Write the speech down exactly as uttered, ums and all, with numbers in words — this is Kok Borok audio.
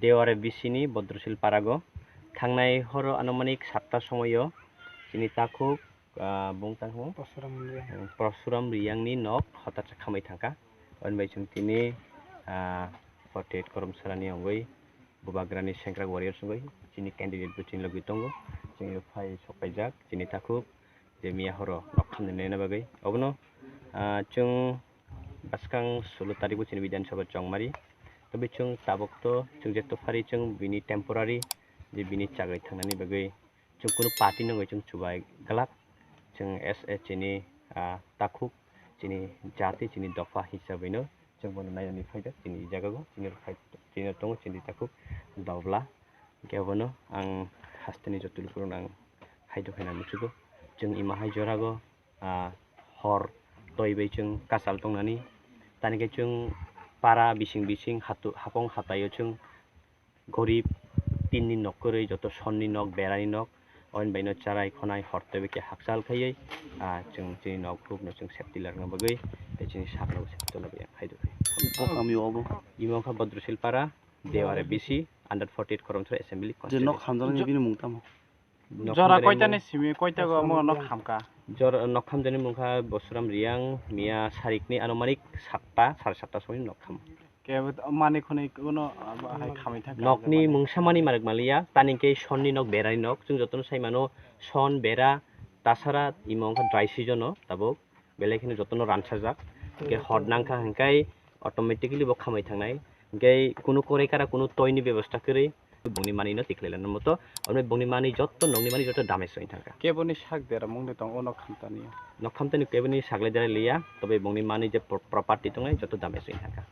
Teware bisini Bodrosil Parago thangnai horo anumanik satta somoyo chini takhuk, ah, bung tang hwngo? Porsuram Riyang. Hmm, Porsuram Riyangni nok hotarsa khamwi thangkha. Aboni bai chwng tini, ah, forty eight Koromsarani wngwi Bubagrani Sengkrak Warriors wngwi chini candidate bo chini logi tongo. Chini phai sokpaijak chini takhuk je miya horo nok khamni naina bagwi. Obono, ah, chwng bwskang sulo tarikbo chini Bidhan Sabha chongmari. Tobwi chwng tabuk to chwng je to phari chwng bini temporary je bini chagwi thangnani bagwi chwng kunu party nungwi chwng chubai glak. Chwng S A chini, ah, takhuk, chini jati, chini dopha hisabwino chwng bono nainani phaijak chini jagao, chini rok hai, chini tongo chini takhuk Dobla. Hwnkhe abono ang hasteni joto lukurokno ang hai dokhe na muchugo. Chwng ima hai jorago, ah, hor toi bai chwng kachal tongnani. Tani khe chwng para bising bising hatu-, hapong hataio chwng gorib tinni nok kwrwi joto sonni nok, berani nok, oini baino charai khonai hor toi bai khe hakchal khaiwi, ah, chwng chini nok rukno chwng safety larwna bagwi tei chini sakno safety tongna bagwi ang hai dokhe. Bo kami obo? Imo wngkha Bodrosil Para, Deware B C, under forty eight Koromsari Assembly Constituency. Je nok hamjaknai bini mung tamo? Nok Jora hamjaknai koitani mung simi koita go mo nok hamka? Jora nok hamjaknai mung kha Bosuram Riyang, miya sarikni anumanik satta, sare satta somoi nok ham. Kebo mani khunui kuno abo hai khamwi thangka. Nokni mungsa mani marik maliya, tani khe sonni nok, berani nok, chwng jotono sai mano, son, bera, tasara imo wngkha dry season o tabuk. Belai kheno jotono ransajak. Hwnkhe hor nangkha hwnkhe automatically bo khamwi thangnai. Hwnkhe kunu korai kara kunu toini bebosta kwrwi bongni manino tikhlai lana moto. Omo bongni mani jotto nokni mani jotto damage wngwi thangkha. Keboni sak dera mungni tong o nok khamtani. Nok khamtani keboni saglai dera liya, tobe bongni mani je pro-, property tongnai jotto damage wngwi thangkha.